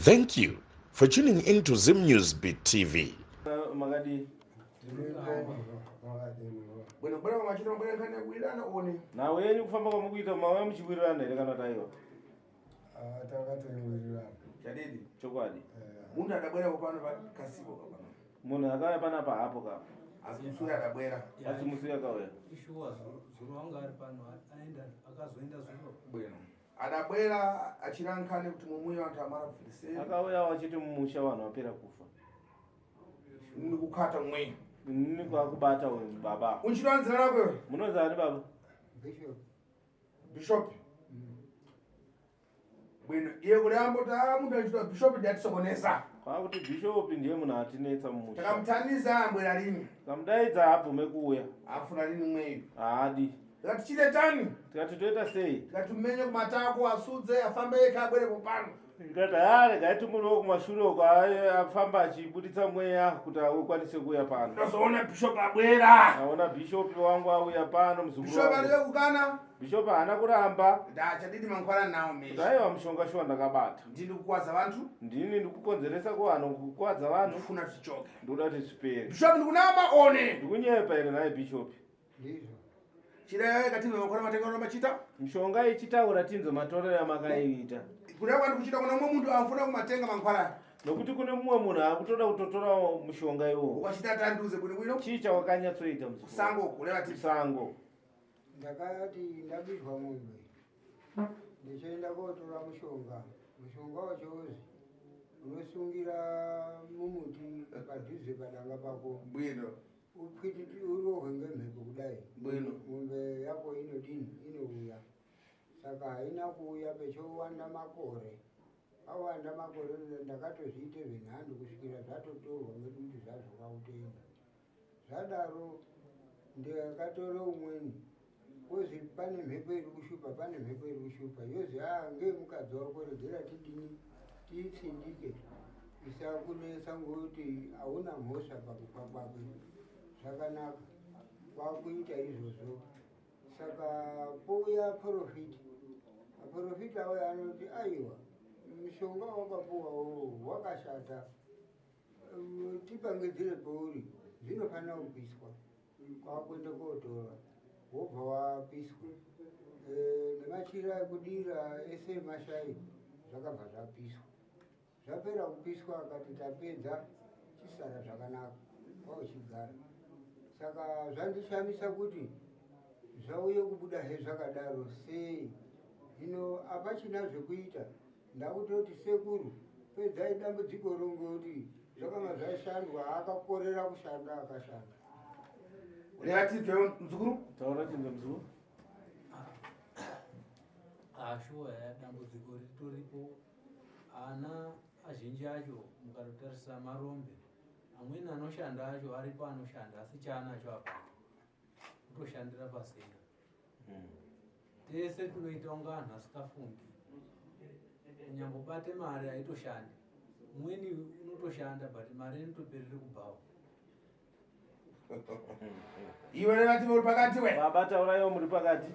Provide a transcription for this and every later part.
Thank you for tuning in to Zim News Beat TV. Makadii? Bwino bwino machita mabwera nkhani yakuwirirana one. Nhau yenyu kufamba kwamukuita mauya muchiwirirana here kana kuti aiwa? Ah, tanga taiwirirana. Chadidi. Chokwadi. Munhu adabwera pano pakasipo pano. Munhu akauya panapa hapo kapa. Asi musi uya adabwera. Asi musi uya akauya. Ishuwa zuro anga ari pano aenda akazoenda zuro. Bwino. Adabwera achira nkhani kuti mumuyo anthu amara kufiliseni. Akauya achiti mumusha vanhu vapera kufa. Ndikukata mweya. Nini kwakubata uyu baba. Unchitwa nzira rako iwe. Munonzi ani baba? Bishop. Bishop. Bwino iye kuri amboti a munthu achitwa bishop ndiye atisokoneza. Kwakuti bishop ndiye munhu atinetsa mumusha. Takamutaniza ambwera lini. Tamudaidza abvume kuuya. Afuna lini mweyo. Haadi. Tikati chite tani. Tikati toita sei? Tikati tumenye kumatako asudze afambe yekha abwere popano. Tikati haa regai tumurowo kumashure uko afamba achibuditsa mweya kuti akwanise kuuya pano. Tozoona bishop abwera. Aona bishop wangu auya pano muzukuru. Bishop aliwe kukana. Bishop haana kuramba. Ndachadidi mangwana nawo mesha. Aiwa mushonga shuwa ndakabata. Ndini kukwadza vantu. Ndini ndikukonzeresa kuvanhu kukwadza vanhu. Ndifuna tichoke. Ndoda kuti zvipere. Bishop ndikunama one. Ndikunyepa here nhai Bishop? Ndizvo. Chireva katinzo makore matenga unoramba chita. Mishonga ichitaura tinzo matorero amakaiita. Kureva kwandi kuchita kuna mumwe munhu afuna kumatenga mangwana. Nokuti kune mumwe munhu akutoda kutotorawo mushonga iwowo. Ukachita tanduze bwino bwino. Chii chawakanyatsoita muzukuru? Kusango kureva ti. Kusango. Ndakati ndabirwa mombe ndichienda kotora mushonga mushonga wacho wozi unosungira mumuti padhuze padanga pako bwino upwititi urohwe ngemhepo kudai bwino mombe yako inodini inouya saka haina kuuya pechowanda makore awanda makore ndakatozviite zvenhando kusvikira zvatotorwa ngedutu zvazvo kwakutoenda Zvadaro ndakatora umweni kozi pane mhepo iri kushupa pane mhepo iri kushupa yozi haa ngeyemukadzi wako regera tidini tiitsindike isakunetsa ngokuti hauna mhosva pakufa kwake zvakanaka kwakuita izvozvo saka pouya porofita maporofita auya anoti aiwa mushonga wakapuwa wakashata Tipangidzire pauri zvinofanira kupiswa kwakuenda kotora wobva wapiswa eh, nemachira ekudira ese emashai zvakabva zvapiswa zvapera kupiswa akati tapedza chisara zvakanaka kwauchigara saka zvandishamisa kuti zvauye kubuda he zvakadaro sei hino apachina zvekuita Ndakutoti sekuru pedzai dambudziko rongoti zvakanga zvashandwa akakorera kushanda akashanda. Kureva tibve muzukuru? Taura tibve muzukuru. Ah, shuwa ya dambudziko ritoripo ana azhinji acho mukatotarisa marombe amweni anoshanda acho aripo anoshanda asi chaanacho hapana kutoshandira pasina Tese tinoita kunga anhu asikafungi. Kunyambobate mari haitoshandi. Umweni unotoshanda but mari inotoperere kubhawa. Iwe nevati uri pakati we. Baba tauraiwo muri pakati.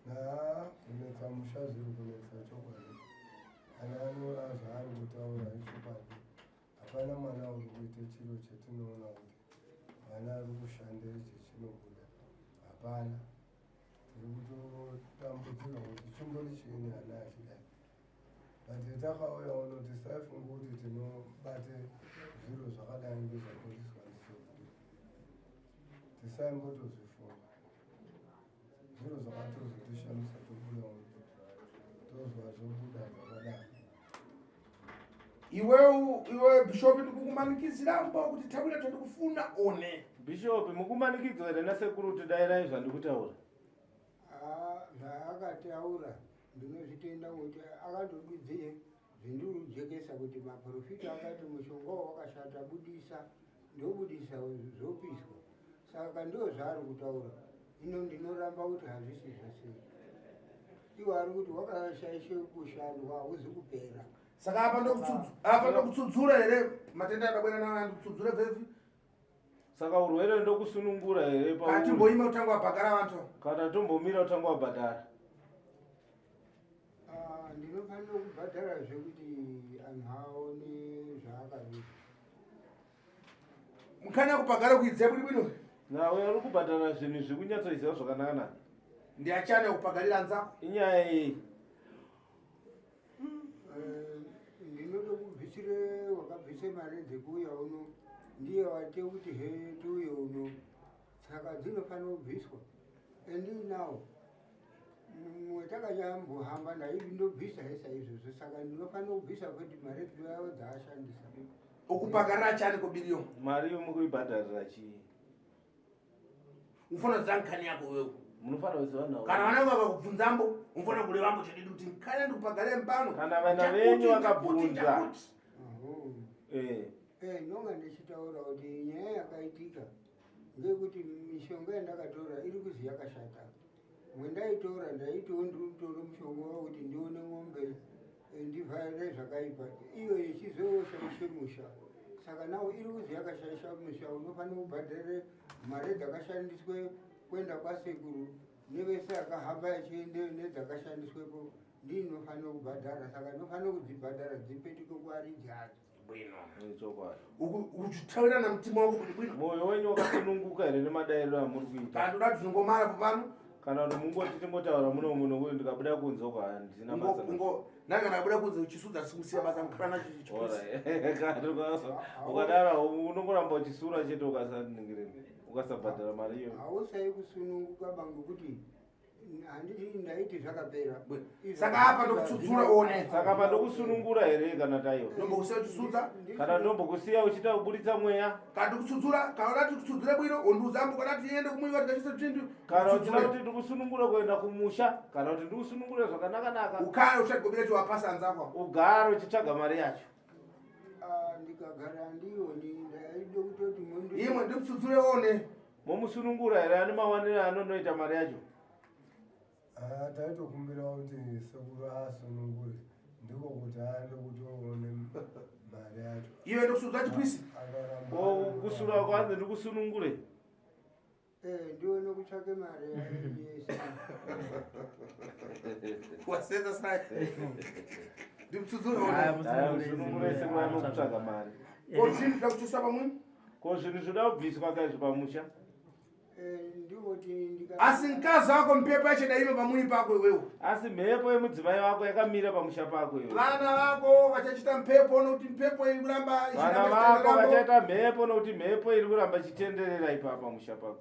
Haa kunetsa musha zviri kunetsa chokwadi. Ana anora zvaari kutaura ichokwadi. Hapana mwana uri kuita chiro chatinoona kuti mwana ari kushanda ichi chinobuda. Hapana. Tiri kutotambudzika kuti chimbori chiini ana achidai. But takauya uno tisaifunga kuti tinobate zviro zvakadai ngezvabudiswa ndisekuru. Tisaimbotozvifunga. Zviro zvakatozotishamisa tobuda uno. Tozwa zvobuda zvakadai. Iwe iwe bishop ndikukumanikidzira mba kuti tabwira tandikufuna one. Bishop mukumanikidzwa here nasekuru kuti dairai zvandikutaura? Ah, zvaakataura ndinozvitenda kuti akandodudziye zvindikujekesa kuti maprofita akati mushonga wakashata budisa ndobudisa zvopiswa saka ndo zvaari kutaura ino ndinoramba kuti hazvisi zvose iwo ari kuti wakashaishe kushandwa hauzi kupera saka apa apa ndokutsudzura here matenda akabwera nawo andikutsudzura vevi saka urwere ndokusunungura here kana timboima kutanga wabhadhara vantu kana tombomira kutanga wabhadhara. Ah, ndinofanira kubhadhara zvekuti anhu aone zvaakaita. Mukana kupagara kuidzia bwino bwino. Nawe uri kubhadhara zvinhu izvi kunyatsoiziva zvakanaka naka. Ndiachane kupagarira anzako. Inyaya yei? Eh, ndinoda kubvisire wakabvise mari dzekuuya uno ndiye wate kuti he tiuye uno saka dzinofanira kubviswa and now mwetakanyambohamba ndaindobvisa he saizvozvo saka ndinofanira kubvisa kuti mari dzavo dzaashandisa Ukupagarira chani kobiriyo. Mari iyo mukuibhadharira chii? Ufana kuziva nkhani yako wewe. Munofanira kuziva nhau. Kana vana vako vakakubvunzambo, unofanira kurevambo chedidi kuti nkhani ndikupagarira mpano. Kana vana Chakuti, venyu chakuti, vakabvunza. chakuti. Aho. Eh. Eh, ndonga ndichitaura kuti nyaya yakaitika ngekuti mishonga yandakatora iri kuzi yakashata mwendaitora ndaitiwo ndiri kutora mushonga wakuti ndione ng'ombe eh, ndivhaire zvakaipa iyo ichizoshaishe musha saka nawo iri kuzi yakashaisha musha unofanira kubhadhare mari dzakashandiswe kuenda kwasekuru nevese akahamba achiende nedzakashandiswepo ndinofanira kubhadhara saka ndinofanira kudzibhadhara dzipetuke kuaridzi adzo bwino Chokwadi. Uchitaurirana mutima wako kuti bwino. Moyo wenyu wakasununguka here nemadairiro amuri kuita? Kana toda tinongomara pano. Kana kuti mungoti tingotaura muno muno kuti ndikabuda kunze uko handina basa. Ungo nani kana kubuda kunze uchisudza simusiya basa mukana chichipisi. Ukadaro unongoramba uchisura chete ukasaningirira ukasabhadhara mari iyo. Hausai kusununguka bangu kuti handiti ndaiti zvakapera. Saka apa ndokutsutsura uone. Saka apa ndokusunungura here kana taiwa? Ndombokusiya uchisudza. Kana ndombokusiya uchiita kuburitsa mweya. Kana ndikutsutsura, kana uda tikutsutsure bwino, undiudza ambo kana tiende kumuiwa tikachisa chindu. Kana uchida kuti ndikusunungure kuenda kumusha, kana kuti ndikusunungure zvakanaka naka. Ukare uchagobira chiwapasa anzako. Ugare uchitsvaga mari yacho. Ah, ndikagara handioni ndaida kutoti mundu. Imwe ndikutsutsure uone. Momusunungura here ane mawaniro anonoita mari yacho? Ah, taitokumbira kuti sekuru asunungure ndiko kuti aende kutoone mari yacho. Iwe ndokusudza chipisi. Akaramba. Kusura kwanzi ndikusunungure. Eh, ndione kutsvake mari yese. Wasenza sai. Ndikutsudzure uone. Aya, musunungure sekuru anokutsvaga mari. Ko zvinhu zvakuchisa pamwe? Ko zvinhu zvoda kubviswa kaizvo pamusha? Eh, ndikuti ndika Asi mkazi wako mpepo yacho daime pamwiri pako iwewe. Asi mhepo yemudzimai wako yakamira pamusha pako iwe. Vana vako vachachita mpepo nokuti mpepo iri kuramba Vana ichiramba vako ichitenderera. vachaita mhepo nokuti mhepo iri kuramba ichitenderera ipapa pamusha pako.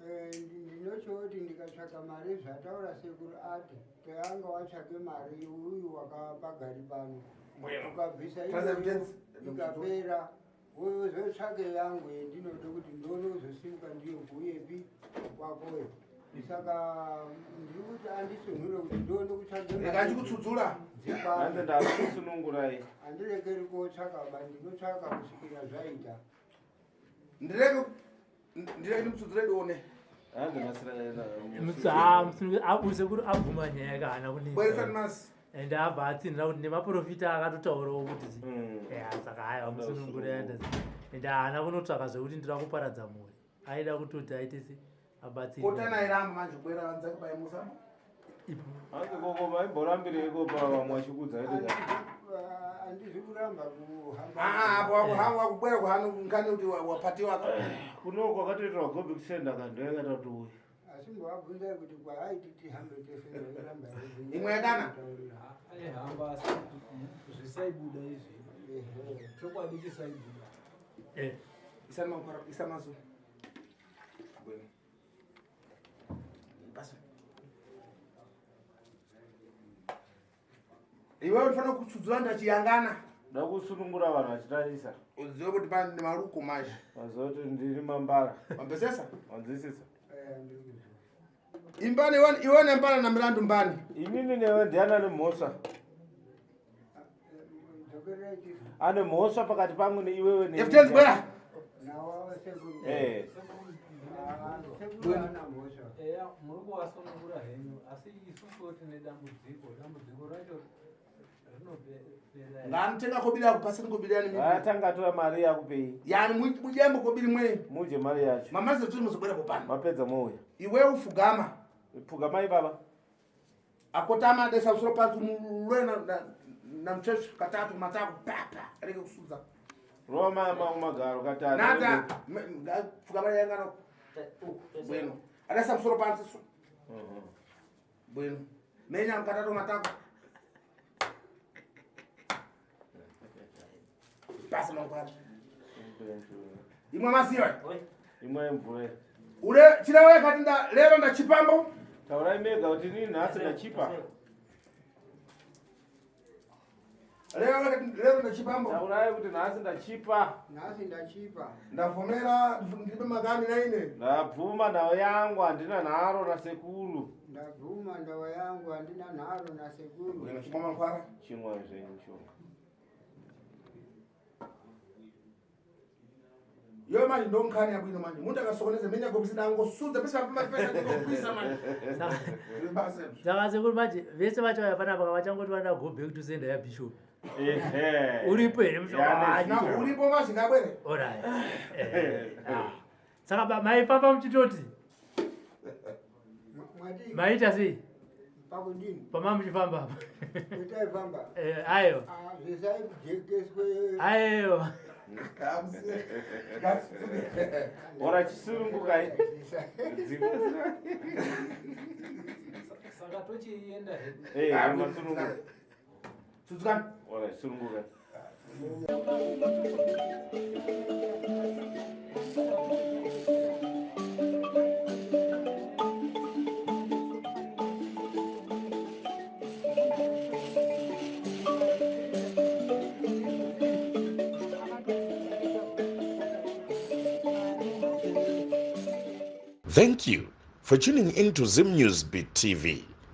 Eh, ndinochoti ndikatsvaka mari zvataura sekuru ati tayanga watsvake mari uyu wakapagari pano ukabvisa iyoyo ikapera wozotsvake yangu yendinoda kuti ndione kuzosimuka ndiyo kuuyepi kwakoyo saka ndiri kuti andisunhure kuti ndione kutsvake Rega ndikutsudzura. Hanzi ndakusunungurai. Handirekeri kotsvaka ba ndinotsvaka kusvikira zvaita. Ndireke ndireke ndikutsudzure dione. Hanzi sekuru abvuma nyaya yake haana Bweresa masi. ende abva atsinhira kuti nemaprofita akatotaurawo kuti ya saka haiwa musunungure aenda ende haana kunotsvaka zvekuti ndira kuparadza mhuri aida kutoti aite se abatsirwe Kotana iramba manje kubwera vanzake paimusa. Hanzi koko maimborambireiko pa vamwe vachikudza ite Handizi kuramba kuhamba. Ah, apo wakuhamba wakubwera kuhanu nkani kuti wapatiwa. Kuno kwakatoitwa gobi kusenda kanhu yakata kuti uyu. Asi mbovabvunzai kuti kwaaiti tihambe tese ndairamba here? Imwe yakana? Aihamba asi zvisaibuda izvi. Chokwadi chisaibuda. Eh. Isa makwara, isa mazu. Bueno. Basi. Iwe unofanira kutsudzura ndachiyangana. Da kusunungura vanhu vachitarisa. Uzive kuti pane maruko manje. Vazive kuti ndiri mambara. Wambesesa? Wanzwisisa. Imbani iwe iwe nembana na milandu mbani. Inini newe ndiani ane mhosva? Ane mhosva pakati pangu neiwewe neni. Eftenzi bwera. Eh. Eya, muri kuvasunungura henyu asi isusuwo tine dambudziko dambudziko racho rinopera Nganitenga kobiri yako pasini kobiri yani mimi. Atanga atora mari yakupei. Yani mujembo kobiri mwe. Muje mari yacho. Mama zetu muzobwera popana. Mapedza mouya. Iwe ufugama. Pfugamai baba. Akotama adesa musoro pasi mulwe namuchechi katatu matako papa areke kusudza. Rova magaro katatu. Nata pfugama yangano. Bueno. Adesa musoro pasi su. Bueno. Menya katatu matako. Pasi mangwana. Imwe masiyo. Imwe mvura. Ule chilawe katinda lero ndachipambo. Taurai mega kuti nini nhasi ndachipa. Lero ndachipambo. Taurai kuti nhasi ndachipa. Nhasi ndachipa. Ndavhomera ndilibe makani naine. Ndabvuma nhau yangu handina nharo nasekuru. Ndabvuma ndawa yangu handina nharo nasekuru. Bueno, chimwa mankwara. Chimwa zvenyu mushonga. Yo manje ndomkhani yabwino manje. Muntu akasokoneza menya gobisi nangosudza pesa pama pesa ndokugwisa manje. Basi. Saka sekuru manje vese vachauya panapa vachangoti vanoda go back to sender yabishop. Ehe. Uripo here mushonga Yani, wacho? Na uripo manje ngabwere. Alright. Saka maifamba muchitoti Mwati maita sei pakudini pama muchifamba apa? kutaifamba Aiwa. zvisaijekeswe Aiwa. Ora chisurungukai. Saka tochienda hedu. Eh, masurunguka. Tsudzukani. Ora chisurungukai. Thank you for tuning in to Zim News Beat TV.